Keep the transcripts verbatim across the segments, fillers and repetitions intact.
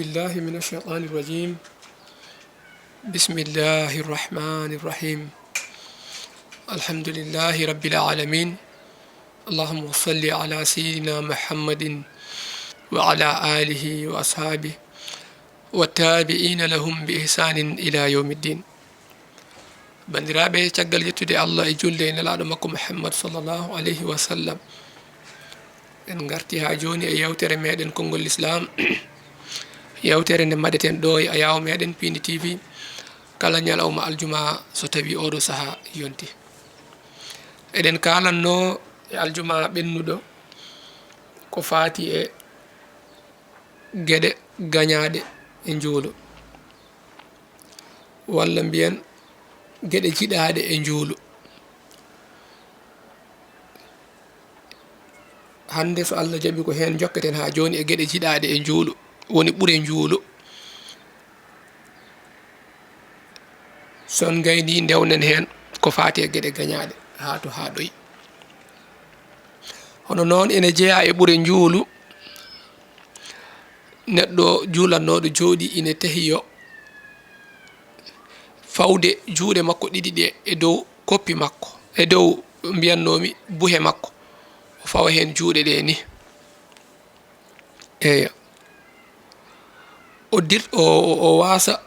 بالله من الشيطان الرجيم. بسم الله الرحمن الرحيم. الحمد لله رب العالمين. اللهم صل على سيدنا محمد وعلى آله وأصحابه والتابعين لهم بإحسان إلى يوم الدين. Banndiraaɓe, caggal yettude Allah e julde e Nelaaɗo makko Muhammad sallallahu alayhi wa sallam, en ngarti haa jooni e yewtere meɗen Konngol Lislaam, yewtere nde mbaɗeten ɗo e ayaawo meɗen Piindi T V, kala ñalawma aljumaa so tawii oɗo sahaa yonti. Eɗen kaalanno e aljumaa ɓennuɗo ko faati e geɗe gañaaɗe e njuulu, walla mbiyen geɗe jiɗaaɗe e njuulu. Hannde, so Allah jaɓi, ko heen njokketen haa jooni e geɗe jiɗaaɗe e njuulu, woni ɓure njuulu. So on ngayni, ndewnen heen ko faati e geɗe gañaaɗe haa to haa ɗoy. Hono noon ene jeyaa e ɓure njuulu, neɗɗo juulannooɗo jooɗi ine tahiyo fawde juuɗe makko ɗiɗi ɗe e dow koppi makko, e dow, mbiyannoomi, buhe makko. O fawa heen juuɗe ɗe ni. Eeyo. O dir-, o, o, o waasa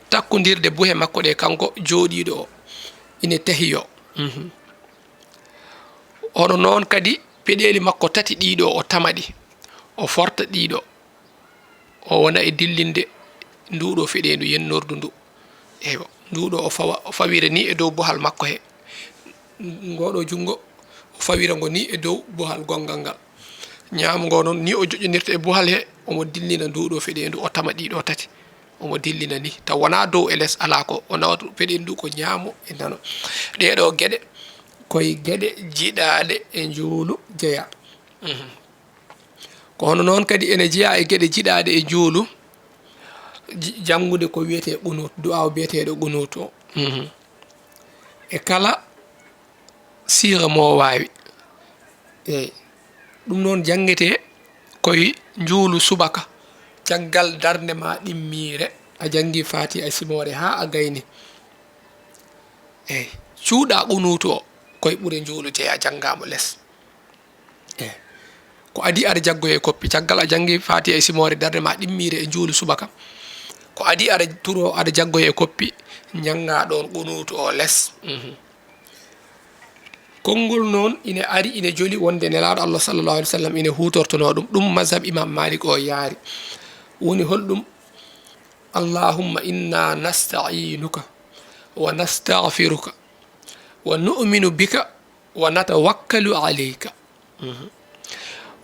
takkondirde buhe makko ɗe, kanko jooɗiiɗo o, ine tahiyo. Mhm. Hono noon kadi peɗeeli makko tati ɗiɗo o tama ɗi, o forta ɗiɗo. O wona e dillinde nduɗo feɗeendu yennordu ndu. Eywa, nduɗo o fawa, o fawira ni e dow bohal makko he. Ngoɗo junngo, o fawira ngo ni e dow bohal gonngal ngal. Ñaamo ngo noon, ni o joƴƴondirta e bohal he, omo dillina nduɗo feɗeendu, o tama ɗiɗo tati. Omo dillina ni, taw wonaa dow e les, alaa ko, o nawata feɗeendu ko ñaamo e nano. Ɗeeɗo geɗe, koye geɗe jiɗaaɗe e njuulu jeyaa. Mhm. Ko hono noon kadi ene jeyaa e geɗe jiɗaaɗe e njuulu, j-, janngude ko wiyetee qunut, du'aaw biyeteeɗo qunut o. Mhm. E kala siira mo o waawi. Eey. Ɗum noon janngetee koye njuulu subaka, caggal darnde ma ɗimmiire, a janngi Faatiha e simoore haa a gayni. Eey. Cuuɗa qunut o koye ɓure njuulu jeyaa, janngaa mo les. Eey. Ko adii aɗa jaggoya e koppi, caggal a janngi Faatiha e simoore darnde ma ɗimmiire e njuulu subaka. Ko adii aɗa turo, aɗa jaggoya e koppi, njanngaa ɗoon qunut o les. Mhm. Konngol noon ine ari, ine joli wonde Nelaaɗo Allah sallallahu alaihi wasallam ine huutortonoo ɗum. Ɗum mazhab Imam Malik o yaari. Woni holɗum? "Allahumma inna nasta'inuka wa nastaghfiruka wa nu'minu bika wa natawakkalu alayka. Mhm.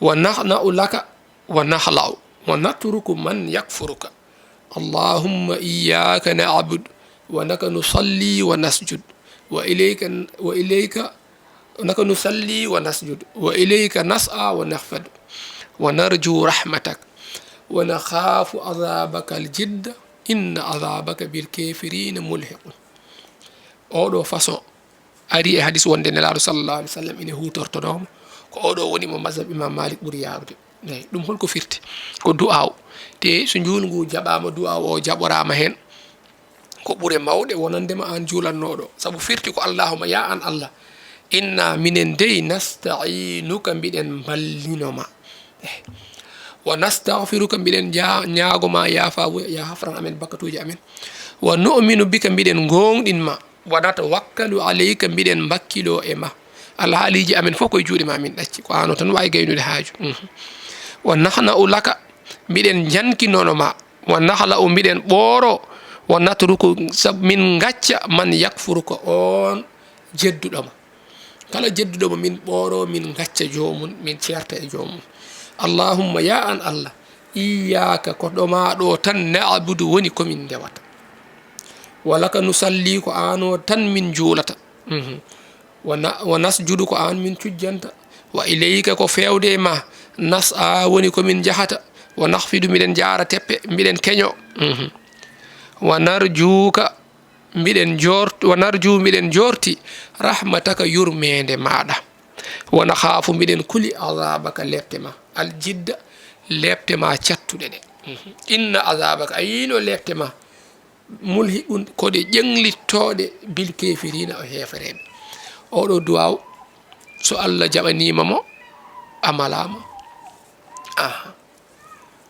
Wa nakhna'u laka wa nakhla'u wa natruku man yakfuruka. Allahumma iyyaka na'budu wa laka nusalli wa nasjud wa ilayka, wa ilayka, wa laka nusalli wa nasjud wa ilayka nas'a wa nakhfad wa narju rahmatak wa nakhafu adhabaka al-jidda inna adhabaka bil kafirina mulhiqun." Oɗo façon ari e hadis wonde Nelaaɗo sallallahu alaihi wasallam ine huutortonooma, ko oɗo woni mo mazhab Imam Malik ɓuri yaarude. Eey, ɗum holko firti? Ko du'aaw. Te so njuulu ngu jaɓaama, du'aaw o jaɓoraama heen, ko ɓure mawɗe wonande ma aan juulannooɗo. Sabu firti ko, "Allahumma, ya aan Allah, inna minen dey, nasta'inuka, mbiɗen mballino ma. Eey. Wa nastaghfiruka, mbiɗen ja-, ñaago ma yaafa, ya hafran amen bakkatuuji amen. Wa nu'minu bika, mbiɗen ngoongɗin ma. Wa natawakkalu alayka, mbiɗen mbakkiloo e ma. Alhaaliiji amen fof koye juuɗe ma min ɗacci. Ko aan o tan waawi gaynude haaju. Mhm. Wa nakhna'u laka, mbiɗen njankinoo ma. Wa nakhla'u, mbiɗen ɓooro. Wa natruku, sabu min ngacca, man yakfuruka, oon jedduɗo ma. Kala jedduɗo ma, min ɓooro, min ngacca joomum, min ceerta e joomum. Allahumma, ya aan Allah, iyyaka, ko ɗo ma ɗo tan, na'budu, woni ko min ndewata. Wa laka nusalli, ko aan o tan min juulata. Mhm. Wa na-, wa nasjudu, ko aan min cujjanta. Wa ilayka, ko feewde e ma, nas'a, woni ko min njahata. Wa nakhfidu, mbiɗen jaara teppe, mbiɗen keño. Mhm. Wa narjuka, mbiɗen jort-, wa narju, mbiɗen jorti, rahmataka, yurmeende maaɗa. Wa nakhaafu, mbiɗen kuli, adhabaka, lepte ma. Al-jidda, lepte ma cattuɗe ɗe. Inna azabaka, a yiino lepte ma, mulhiqun, ko ɗe ƴeŋlittooɗe, bil kefirina, o heefereɓe. Oɗo duwaw, so Allah jaɓanima mo, a malama. Aha.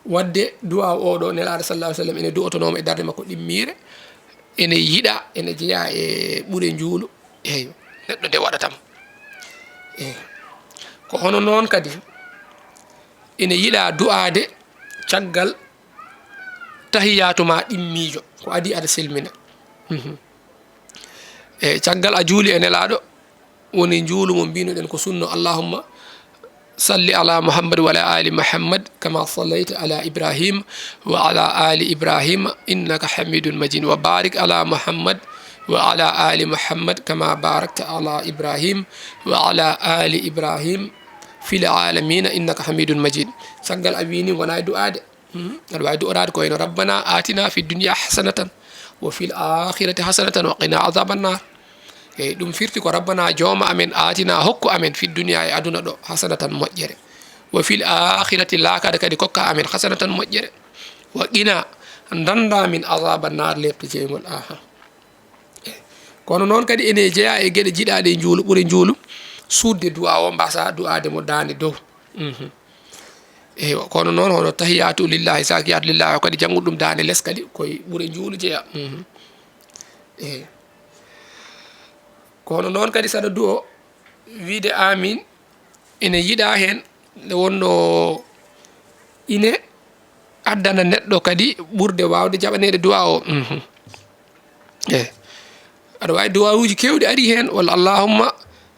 Wadde duwaw oɗo, Nelaɗo sallallahu alaihi wasallam ene du'otonomo e darde makko ɗimmiire, ene yiɗa, ene jeeya e ɓure njuulu. Eeyo, neɗɗo nde waɗatama. Eeyo. Ko hono noon kadi, ene yiɗa du'aade caggal tahiyaatu ma ɗimmiijo, ko adii aɗa selmina. Mhm. E caggal a juuli e Nelaaɗo, woni njuulu mo mbinoɗen ko sunno, "Allahumma salli ala Muhammad wa ala ali Muhammad kama sallaita ala Ibrahim wa ala ali Ibrahim innaka hamidun majid. Wa barik ala Muhammad wa ala ali Muhammad kama barakta ala Ibrahim wa ala ali Ibrahim fil alamina innaka hamidun majid." Caggal a wini wona e du'aade. Mhm. Aɗa waawi du'oraade ko wayno, "Rabbana atina fi dunya hasanatan wa fil akhirati hasanatan wa qina adhaban nar." Eyi, ɗum firti ko, "Rabbana, jooma amen, atina, hokku amen, fi dunya, e aduna ɗo, hasanatan, moƴƴere. Wa fil akhirati, laakara kadi, kokka amen, hasanatan, moƴƴere. Wa qina, dannda min adhaban nar, lepte jeygol." Aha. Eyi. Kono noon kadi ene jeyaa e geɗe jiɗaaɗe e njuulu, ɓure njuulu, suuɗde du'a o, mbasa du'aade mo daande dow. Mhm. Eywa, kono noon hono tahiyatu lillahi, zakiyatu lillahi o kadi janngude ɗum daande les kadi koye ɓure njuulu jeya. Mhm. Eyi. Kono noon kadi saɗa du'o wiide amin ene yiɗa heen nde wonno ine addana neɗɗo kadi ɓurde waawde jaɓaneede du'a o. Mhm. Eyi. Aɗa waawi du'aawuuji keewɗi ari heen, walla, "Allahumma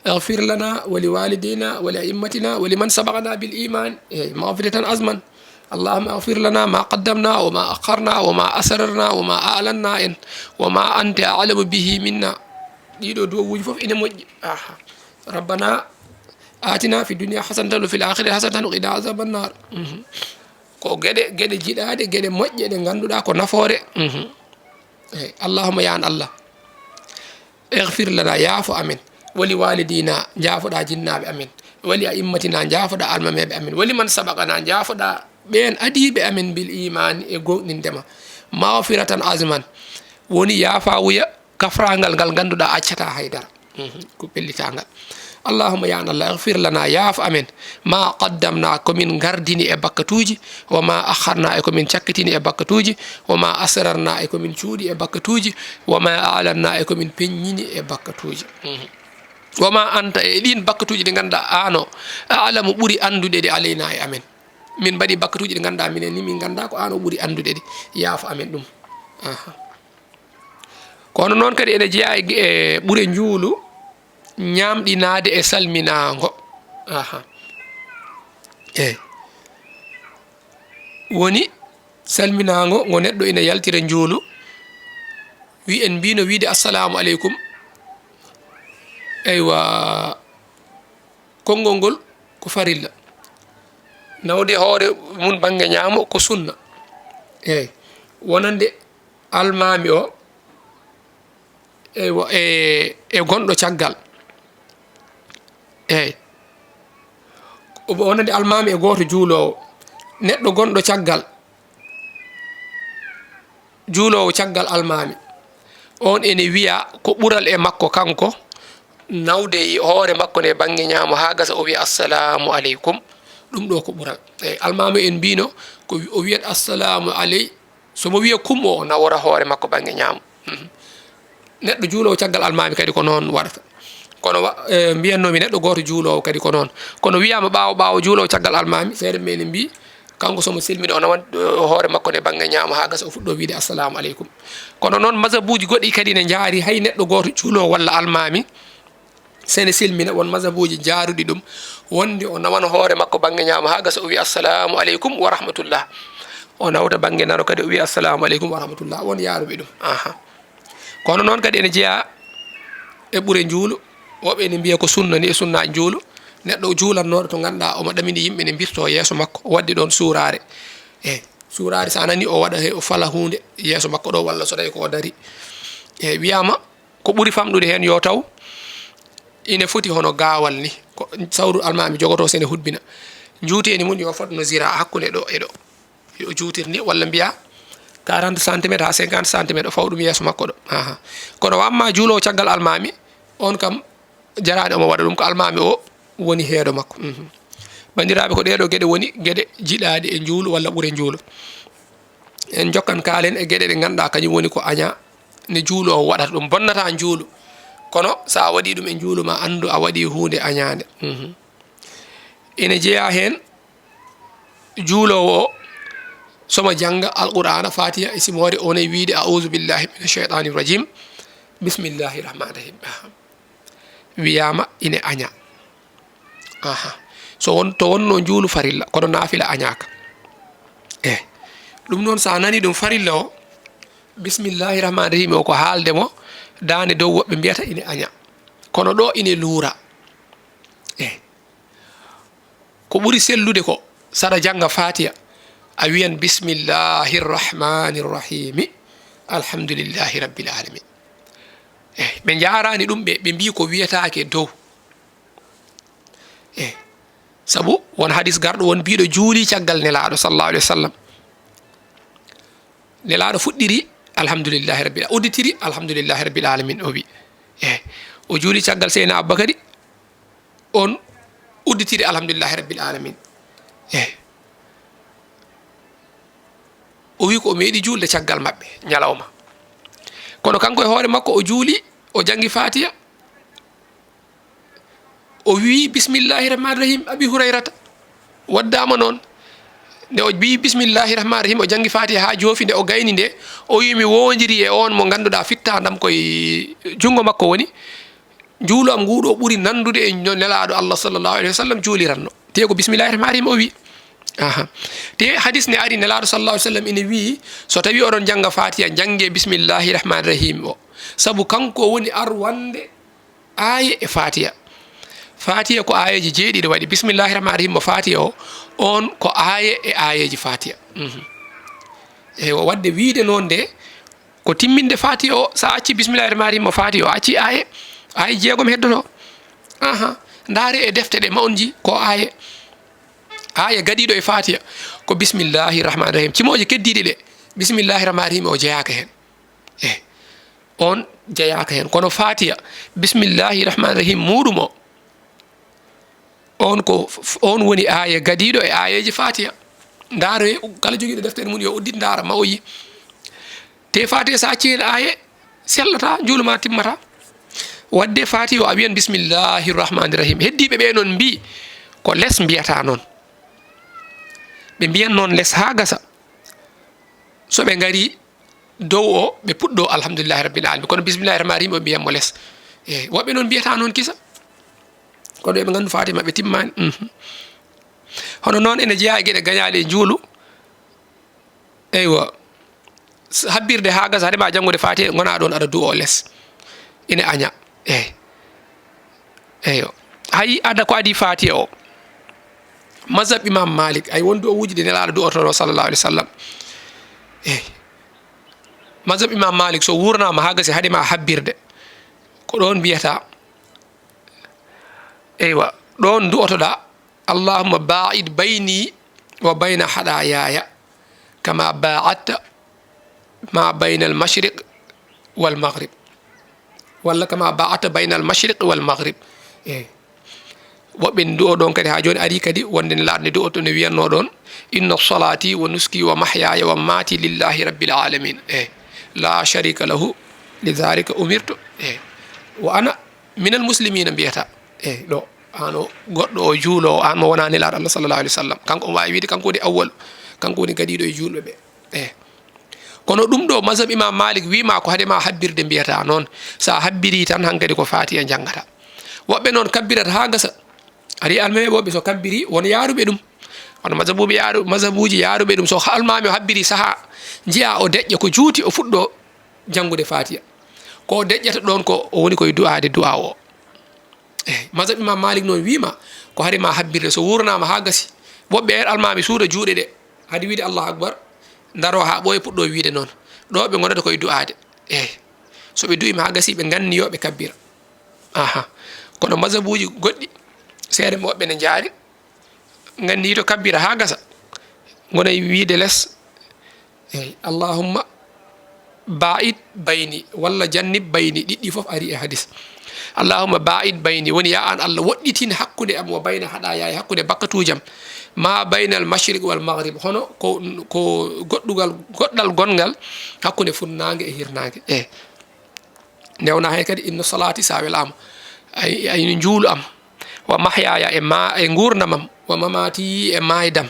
ighfir lana wa li walidina wa li a'immatina wa liman sabaqana bil iman." Eyi, maghfiratan azman. "Allahumma ighfir lana ma qaddamna wa ma akharna wa ma asrarna wa ma a'lanna en wa ma anta a'lamu bihi minna." Ɗiɗo du'aawuuji fof ina moƴƴi. Aha. "Rabbana atina fi dunya hasanatan wa fil akhirati hasanatan wa qina adhaban nar." Mhm. Ko geɗe, geɗe jiɗaaɗe, geɗe moƴƴe ɗe ngannduɗaa ko nafoore. Mhm. Eyi, Allahumma, ya an Allah, ighfir lana, yaafo amen, wa li walidina, njaafoɗaa jinnaaɓe amen, wa li a'immatina, njaafoɗaa almameeɓe amen, wa liman sabaqana, njaafoɗaa ɓeen adiiɓe amen, bil imaani, e goonɗinde ma, maghfiratan azman, woni yaafawuya kafraangal ngal ngannduɗaa accataa hay dara. Mhm. Ko pellitaangal. Allahumma, ya an Allah, ighfir lana, yaafo amen, ma qaddamna, ko min ngardini e bakkatuuji, wa ma akharna, e ko min cakkitini e bakkatuuji, wa ma asrarna, e ko min cuuɗi e bakkatuuji, wa ma a'lanna, e ko min peññini e bakkatuuji. Mhm. Wa ma anta, e ɗiin bakkatuuji ɗi ngannduɗaa aan o, a'lamu, ɓuri anndude ɗe, alayna, e amen. Min mbaɗi bakkatuuji ɗi ngannduɗaa minen ni min nganndaa, ko aan o ɓuri anndude ɗi. Yaafo amen ɗum. Aha. Kono noon kadi ene jeyaa e, e ɓure njuulu ñaamɗinaade e salminaango. Aha. Eyi. Woni salminaango ngo neɗɗo ina yaltira njuulu. Wi en mbino wiide, "Assalamu aleykum." Eywa, konngol ngol ko farilla. Nawde hoore mum bannge ñaamo ko sunna. Eyi. Wonande almaami o, eywa, e, e gonɗo caggal. Eyi. O wonande almaami e gooto juuloowo. Neɗɗo gonɗo caggal, juuloowo caggal almaami, oon ene wiya ko ɓural e makko kanko, nawde hoore makko nde bannge ñaamo haa gasa, o wiya, "Assalamu aleykum." Ɗum ɗo ko ɓural. Eyi, almaami en mbino ko o wiyat, "Assalamu aley." So mo wiya kum o, o nawora hoore makko bannge ñaamo. Mhm. Neɗɗo juuloowo caggal almaami kadi ko noon waɗata. Kono wa-, e, mbiyatnoomi neɗɗo gooto juuloowo kadi ko noon. Kono wiyaama ɓaawo, ɓaawo juuloowo caggal almaami, seeɗa men ene mbii, kanko so mo selmini, o nawan, e, hoore makko nde bannge ñaamo haa gasa, o fuɗɗo wiide, "Assalamu aleykum." Kono noon, mazhabuuji goɗɗi kadi ne njaari hay neɗɗo gooto juuloowo walla almaami, so ene selmina, won mazhabuuji njaaruɗi ɗum, wonde o nawano hoore makko bannge ñaamo haa gasa, o wiya, "Assalamu aleykum wa rahmatullah." O nawta bannge nano kadi, o wiya, "Assalamu aleykum wa rahmatullah." Won yaaruɓe ɗum. Aha. Kono noon kadi ene jeyaa e ɓure njuulu. Woɓɓe ene mbiya ko sunna ni e sunna njuulu. Neɗɗo juulannooɗo to ngannduɗaa omo ɗamini yimɓe ne mbirtoo yeeso makko, o waɗde ɗoon suuraare. Eyi, suuraare so a nani o waɗa he, o fala huunde yeeso makko ɗo walla so tawi ko o dari. Eyi, wiyaama ko ɓuri famɗude heen yo taw ine foti hono gaawal ni. Ko sawru almaami jogotoo so ene hutbina. Njuuteeni mum yo fot no zira hakkunde ɗo e ɗo. O juutir ni, walla mbiya quarante centimètres haa cinquante centimètres, o fawa ɗum yeeso makko ɗo. Aha. Kono wa amma juuloowo caggal almaami, on kam jaraani omo waɗa ɗum, ko almaami o woni heedo makko. Mhm. Banndiraaɓe, ko ɗee ɗoo geɗe woni geɗe jiɗaaɗe e njuulu walla ɓure njuulu. En jokkan kaalen e geɗe ɗe ngannduɗaa kañum woni ko añaa ne juuloowo waɗata ɗum, bonnataa njuulu. Kono so a waɗii ɗum e njuulu ma, anndu a waɗii huunde añaande. Mhm. Ene jeyaa heen juuloowo o, somo jannga Alqur'aana, Faatiha e simoore, o ne wiide, "A'uuzu billaahi mina shaytaani rajiim, bismillaahi rahmaani rahiim." Aha. Wiyaama ine añaa. Aha. So won, to wonno njuulu farilla, kono naafila añaaka. Eh. Ɗum noon, so a nani ɗum farilla o, bismillaahi rahmaani rahiim o ko haalde mo, daande dow woɓɓe mbiyata ine añaa. Kono ɗo ine luura. Eh. Ko ɓuri sellude ko, saɗa jannga Faatiha, a wiyan, "Bismillaahi rahmaani rahiimi, alhamdulillaahi rabbil aalamiin." Eh, ɓe njaaraani ɗum ɓe, ɓe mbii ko wiyetaake dow. Eh, sabu won hadis garɗo, won biiɗo juuli caggal Nelaaɗo sallallaahu alayhi wa sallam. Nelaaɗo fuɗɗiri, "Alhamdulillaahi rabbil," udditiri, "Alhamdulillaahi rabbil aalamiin," o wi. Eh, o juuli caggal Seydina Abubakari, on udditiri, "Alhamdulillaahi rabbil aalamiin." Eh, o wi ko o meeɗi juulde caggal maɓɓe ñalawma. Kono kanko e hoore makko o juuli, o janngi Faatiha, o wii, "Bismillaahi rahmaani rahiim, Abi Hurayrata." Waddaama noon. Nde o wii, "Bismillaahi rahmaani rahiim," o janngi Faatiha haa joofi, nde o gayni nde, o wii, "Mi woondiri e oon mo ngannduɗaa fittaandam koye junngo makko woni. Njuulu am nguu ɗoo ɓuri nanndude e no Nelaaɗo Allah sallallaahu alayhi wa sallam juuliranno." Te ko "Bismillaahi rahmaani rahiim," o wii. Aha. Te hadis ne ari, Nelaaɗo sallallaahu alayhi wa sallam ine wii, "So tawii oɗon jannga Faatiha, njanngee Bismillaahi rahmaani rahiim o. Sabu kanko woni arwannde aaye e Faatiha." Faatiha ko aayeeji jeeɗiɗi waɗi. Bismillaahi rahmaani rahiim mo Faatiha o, on ko aaye e aayeeji Faatiha. Mhm. Eywa, waɗde wiide noon nde, ko timminde Faatiha o, so a accii Bismillaahi rahmaani rahiim mo Faatiha o, a accii aaye, aaye jeegom heddoto. Aha, ndaare e defte ɗe ma on nji, ko aaye. Aaye gadiiɗo e Faatiha, ko Bismillaahi rahmaani rahiim. Cimooje keddiiɗe ɗe, Bismillaahi rahmaani rahiim o jeyaaka heen. Eh, on jeyaaka heen. Kono Faatiha, Bismillaahi rahmaani rahiim muuɗum o, on ko, on woni aaye gadiiɗo e aayeeji Faatiha. Ndaaro he, kala jogiiɗo deftere mum yo uddit ndaara ma o yi. Te Faatiha so a accii heen aaye, sellataa, njuulu ma timmataa. Waɗde Faatiha o a wiyan, "Bismillaahi rahmaani rahiim." Heddiiɓe ɓe noon mbii ko les mbiyata noon. Ɓe mbiyan noon les haa gasa. So ɓe ngarii dow o, ɓe puɗɗoo alhamdulillaahi rabbil aalamiin. Kono bismillaahi rahmaani rahiim, o mbiyan mo les. Eey, woɓɓe noon mbiyata noon kisa. Kono eɓe nganndu Faatiha maɓɓe timmaani. Mhm. Hono noon ene jeyaa e geɗe gañaaɗe e njuulu. Eywa. S-, habbirde haa gasa, hade ma janngude Faatiha, ngona ɗoon aɗa du'o les. Ine aña. Eey. Eeyo. Hay ada ko adii Faatiha o. Mazhab Imam Malik, ay won du'awuuji ɗi Nelaaɗo du'otono sallallaahu alayhi wa sallam. Eey. Mazhab Imam Malik, so wuurnaama haa gasi, hade ma habbirde, ko ɗoon mbiyata, eywa, ɗoon du'otoɗaa, "Allahumma baa'id bayni wa bayna haɗaayaaya, kama baa'adta ma bayna al-mashriq wal maghrib." Walla, "Kama baa'adta bayna al-mashriq wal maghrib." Eey. Woɓɓe ndu'o ɗoon kadi, haa jooni arii kadi wonde Nelaaɗo ne du'oto, ne wiyatnoo ɗoon, "Inna salaati wa nusuki wa mahyaaya wa mamaati lillahi rabbil aalamiin. Eey. Laa sharika lahu, li daalika umirtu. Eey. Wa ana minal muslimiina," mbiyata. Eey, ɗo, aan o goɗɗo o juuloowo, aan mo wonaa Nelaaɗo Allah sallallaahu alayhi wa sallam. Kanko o waawi wiide, kanko woni awwal, kanko woni gadiiɗo e juulɓe ɓe. Eey. Kono ɗum ɗo, mazhab Imam Malik wii ma ko hade ma habbirde mbiyata noon. So a habbirii tan, hankadi ko Faatiha njanngata. Woɓɓe noon kabbirata haa gasa. Ari almaami woɓɓe so kabbiri, won yaaruɓe ɗum. Kono mazhabuuɓe yaaru-, mazhabuuji yaaruɓe ɗum, so almaami o habbiri sahaa, njiya o deƴƴa ko juuti, o fuɗɗo janngude Faatiha. Ko o deƴƴata ɗoon ko, o woni koye du'aade du'a o. Eey, mazhab Imam Malik noon wii ma, ko hari ma habbirde, so wuurnaama haa gasi. Woɓɓe e almaami suuda juuɗe ɗe, hade wiide Allahu Akbar, ndaroo haa ɓooya, puɗɗoo wiide noon. Ɗo ɓe ngonata koye du'aade. Eey, so ɓe du'ii ma haa gasi, ɓe nganni yo ɓe kabbira. Aha. Kono mazhabuuji goɗɗi, seeɗa mo woɓɓe ne njaari, nganni to kabbira haa gasa. ngonay wiide les. Eyi, allahumma ba'id bayni walla jannib bayni, ɗiɗɗi fof ari e hadis. Allahumma ba'id bayni woni, ya an Allah, woɗɗitin hakkunde am, wa bayna haɗaya, e hakkunde bakkatuuji am, ma baynal mashriq wal maghrib, hono ko, ko goɗɗugal, goɗɗal gonngal hakkunde funnaange e hirnaange. E newna hay kadi, inna salati, sa welama, ay, ay njuulu am, wa mahyaya, e ma, e nguurndam am, wa mamati, e maaydam,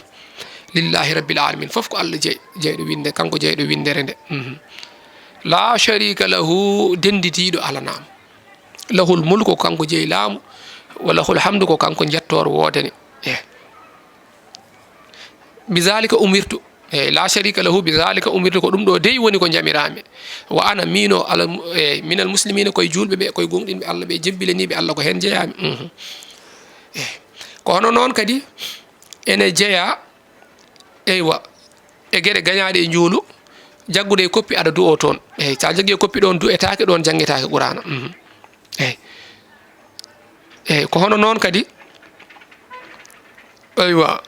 lillahi rabbil alamin, fof ko Allah jeyi, jeyɗo winde, kanko jeyɗo windere nde. Mhm. La sharika lahu, dennditiiɗo alana am. Lahul mulku, ko kanko jeyi laamu, wa lahul hamdu, ko kanko njettoor woodani. Eh. Bizalika umirtu. Eyi, la sharika lahu, bizalika umirtu, ko ɗum ɗo dey woni ko njamiraami. Wa ana, miino, ala, eyi, minal muslimina, koye juulɓe ɓe, koye gooŋɗinɓe Allah ɓe, jebbilaniiɓe Allah, ko heen jeyaami. Mhm. Eyi. Ko hono noon kadi ene jeyaa, eywa, e geɗe gañaaɗe e njuulu, jaggude e koppi aɗa du'oo toon. Eyi, so a jaggii e koppi ɗoon, du'etaake ɗoon, janngetaake Quraana. Mhm. Eyi. Eyi, ko hono noon kadi, eywa,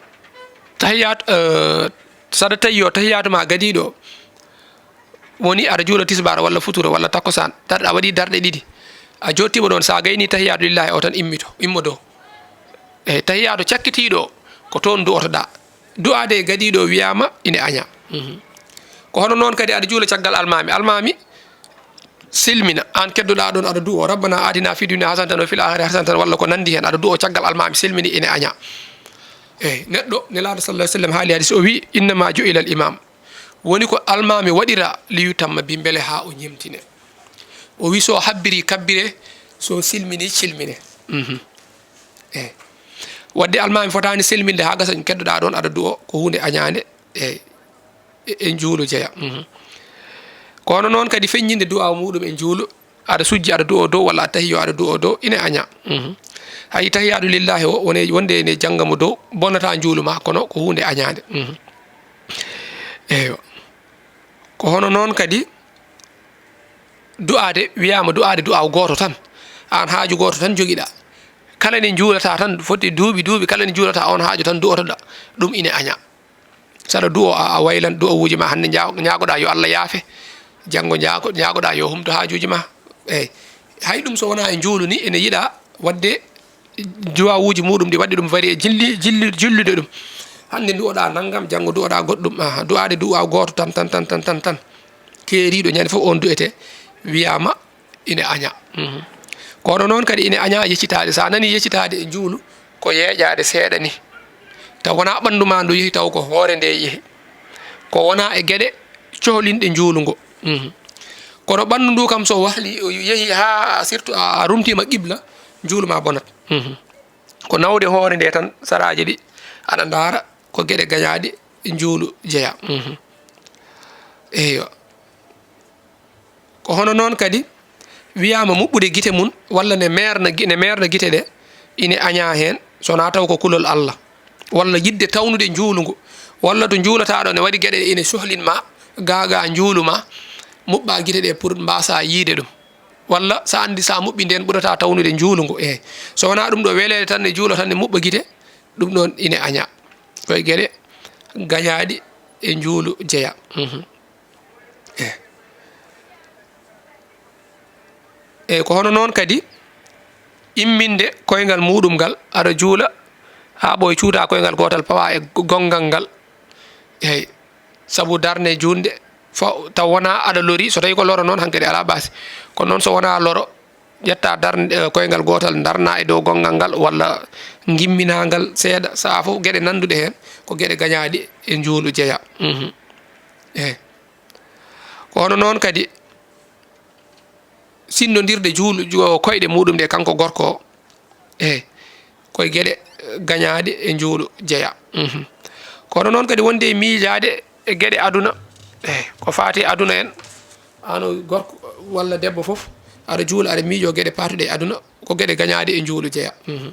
tahiyat, eh, saɗa tawi yo tahiyaatu ma gadiiɗo woni aɗa juula tisbaar walla futuro walla takkusaan, dar-, a waɗi darɗe ɗiɗi, a jottiima ɗoon, so a gayni tahiyaatu lillahi o tan immito, immo dow. Eyi, tahiyaatu cakkitiiɗo o, ko toon du'otoɗaa. Du'aade e gadiiɗo o wiyaama ine añaa. Mhm. Ko hono noon kadi aɗa juula caggal almaami. Almaami, silmina, aan keddoɗaa ɗoon aɗa du'oo, "Rabbana atina fi dunya hasanatan wa fil akhirati hasanatan," walla ko nanndi heen, aɗa du'oo caggal almaami, silmini, ine añaa. Eyi, neɗɗo, Nelaaɗo sallallahu alaihi wasallam haali hadis, o wi, "Innama ju'ila al imam." Woni ko almaami waɗira, "Li yutamma bi," mbele haa o ñemtine. O wi, so habbiri, kabbire, so silmini, cilmine. Mhm. Eyi. Waɗde almaami fotaani selminde haa gasa, keddoɗaa ɗoon aɗa du'oo, ko huunde añaande. Eyi. E, e njuulu jeya. Mhm. Ko hono noon kadi feññinde du'aaw muuɗum e njuulu, aɗa sujji aɗa du'oo dow, walla a tahiyo aɗa du'oo dow, ine añaa. Mhm. Hay tahiyatu lillahi o, wone, wonde ene jannga mo dow, bonnataa njuulu ma, kono ko huunde añaande. Mhm. Eywa. Ko hono noon kadi du'aade, wiyaama du'aade du'aaw gooto tan. Aan haaju gooto tan njogiɗaa. Kala nde njuulataa tan, foti duuɓi, duuɓi, kala nde njuulataa oon haaju tan du'otoɗaa. Ɗum ine añaa. Saɗa du'oo, a, a waylan du'awuuji ma hannde, ñaa-, ñaagoɗaa yo Allah yaafe, janngo ñaago-, ñaagoɗaa yo humto haajuuji ma. Eyi, hay ɗum so wonaa e njuulu ni, ene yiɗaa waɗde du'awuuji muuɗum ɗi, waɗde ɗum varié, jilli, jilli, jillude ɗum. Hannde du'oɗaa nanngam, janngo du'oɗaa goɗɗum. Aha, du'aade du'aaw gooto tan, tan, tan. Keeriiɗo ñande fof oon du'etee, wiyaama ine añaa. Mhm. Kono noon kadi ine añaa yeccitaade. So a nanii yeccitaade e njuulu, ko yeeƴaade seeɗa ni. Taw wonaa ɓanndu ma ndu yehi, taw ko hoore nde yehi. Ko wonaa e geɗe cohlinɗe njuulu ngo. Mhm. Kono ɓanndu ndu kam so wahli, yehi haa surtout a, a rumtiima qibla, njuulu ma bonat. Mhm. Ko nawde hoore nde tan, saraaji ɗi aɗa ndaara, ko geɗe gañaaɗe e njuulu jeyaa. Mhm. Eyyo. Ko hono noon kadi wiyaama muɓɓude gite mum, walla ne meerna gi-, ne meerna gite ɗe, ine añaa heen, so wonaa taw ko kulol Allah, walla yiɗde tawnude njuulu ngu, walla to njuulataa ɗo ne waɗi geɗe ine cohlin ma, gaagaa njuulu ma, muɓɓaa gite ɗe pour mbaasaa yiide ɗum. Walla so anndi so a muɓɓi ndeen ɓurataa tawnude njuulu ngu. Eey. So wonaa ɗum ɗo weleede tan ne juulo tan ne muɓɓa gite, ɗum ɗoon ine añaa. Ko e geɗe gañaaɗi e njuulu jeyaa. Mhm. Eh. E ko hono noon kadi imminde koyngal muuɗum ngal, aɗa juula haa ɓooy, cuutaa koyngal gootal, pawaa e gonngal ngal. Eey, sabu darnde juutnde fo-, taw wonaa aɗa lori, so tawii ko loro noon, hankadi alaa baasi. Kono noon, so wonaa loro, ƴetta darnde, eh, koyngal gootal, darna e dow gonngal ngal, walla ngimminaa ngal seeɗa, sahaa fof geɗe nannduɗe heen, ko geɗe gañaaɗe e njuulu jeyaa. Mhm. Eey. Ko hono noon kadi sinndondirde juulu, ju-, koyɗe muuɗum ɗe, kanko gorko o. Eey. Ko e geɗe, eh, gañaaɗe e njuulu jeyaa. Mhm. Kono noon kadi wonde e miijaade e geɗe aduna. Eey, ko faati e aduna en, aan o gorko walla debbo fof, aɗa juula, aɗa miijoo geɗe paatuɗe e aduna, ko geɗe gañaaɗe e njuulu jeyaa. Mhm.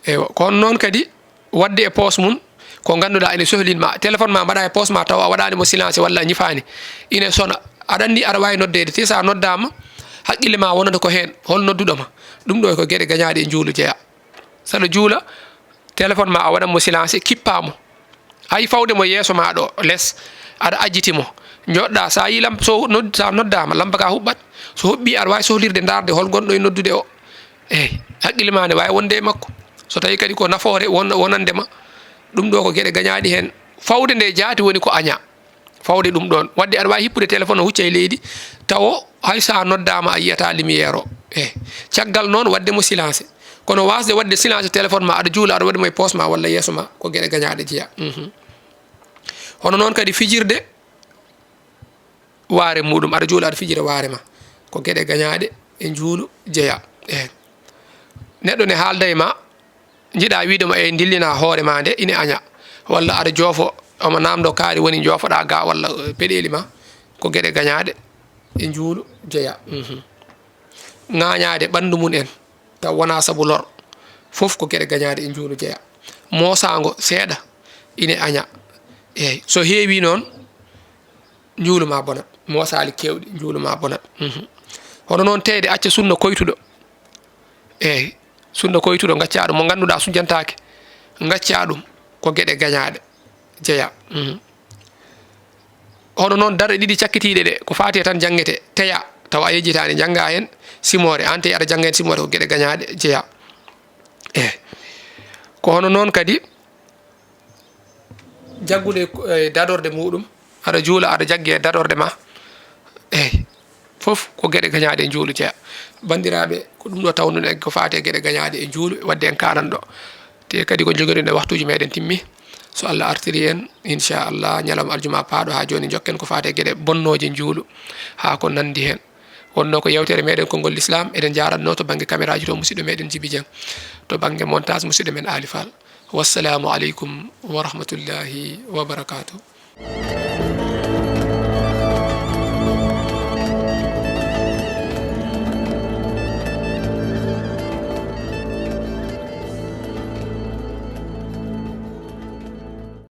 Eywa, kono noon kadi waɗde e poos mum ko ngannduɗaa ene sohlin ma. Téléphone ma mbaɗa e poos ma taw a waɗaani mo silence walla a ñifaani. Ine sona. Aɗa anndi aɗa waawi noddeede, te so a noddaama, haqqille ma wonata ko heen, hol nodduɗo ma. Ɗum ɗo ko geɗe gañaaɗe e njuulu jeyaa. Saɗa juula, téléphone ma a waɗan mo silence, kippaa mo. Hay fawde mo yeeso ma ɗo les, aɗa ajjiti mo. Njoɗɗa, sa yi lamp-, so nod-, sa noddaama, lampa ka huɓɓat. So huɓɓi, aɗa waawi sohlirde, ndaarde hol gonɗo e noddude o. Eey, haqqille ma ne waawi wonde e makko. So tawi kadi ko nafoore won-, wonande ma, ɗum ɗo ko geɗe gañaaɗe heen. Fawde nde jaati woni ko aña. Fawde ɗum ɗoon. Wadde aɗa waawi hippude téléphone o hucca e leydi, tawo hay so a noddaama a yiyata lumière o. Eey. Caggal noon wadde mo silence. Kono waasde wadde silence téléphone ma, aɗa juula, aɗa waɗi mo e poos ma walla yeeso ma, ko geɗe gañaaɗe jeya. Mhm. Hono noon kadi fijirde waare muɗum, aɗa juula, aɗa fijira waare ma, ko geɗe gañaaɗe e njuulu jeya. Eey. Neɗɗo ne haalda e ma, njiɗa wiide mo, "Eey, ndillina hoore ma nde, ine aña." Walla aɗa joofo, omo namdo kaari woni joofoɗa ga, walla, eh, peɗeeli ma, ko geɗe gañaaɗe e njuulu jeya. Mhm. Ŋaañaade ɓanndu mum en, taw wonaa sabu lor, fof ko geɗe gañaaɗe e njuulu jeya. Moosaango seeɗa ine aña. Eey, so heewi noon, njuulu ma bonat. Moosaali keewɗi, njuulu ma bonat. Mhm. Hono noon teyde acca sunna koytuɗo. Eey, sunna koytuɗo, ngacca ɗum, mo ngannduɗaa sujjantaake, ngacca ɗum, ko geɗe gañaaɗe jeya. Mhm. Hono noon darɗe ɗiɗi cakkitiiɗe ɗe, ko faati e tan janngete, teya, tawa a yejjitaani, njannga heen simoore, aan tey aɗa jannga heen simoore, ko geɗe gañaaɗe jeya. Eey. Ko hono noon kadi jaggude e dadorde muɗum, aɗa juula, aɗa jaggi e dadorde ma. Eey, fof ko geɗe gañaaɗe e njuulu jeya. Banndiraaɓe, ko ɗum ɗo tawnoo en ko faati e geɗe gañaaɗe e njuulu, wadde en kaananɗo. Te kadi ko jogiɗen e waktuuji meɗen timmi. So Allah artiri en, inchallah, ñalawma aljuma paaɗo haa jooni, njokken ko faati e geɗe bonnooje njuulu, haa ko nanndi heen. Wonnoo ko yeewtere meɗen konngol Lislaam, eɗen njaaratnoo to bannge kameraaji to musidɗo meɗen Jibi Jeŋ, to bannge montage musidɗo men Aali Faal. Wassalaamu aleykum wa rahmatullahi wa barakaatuh.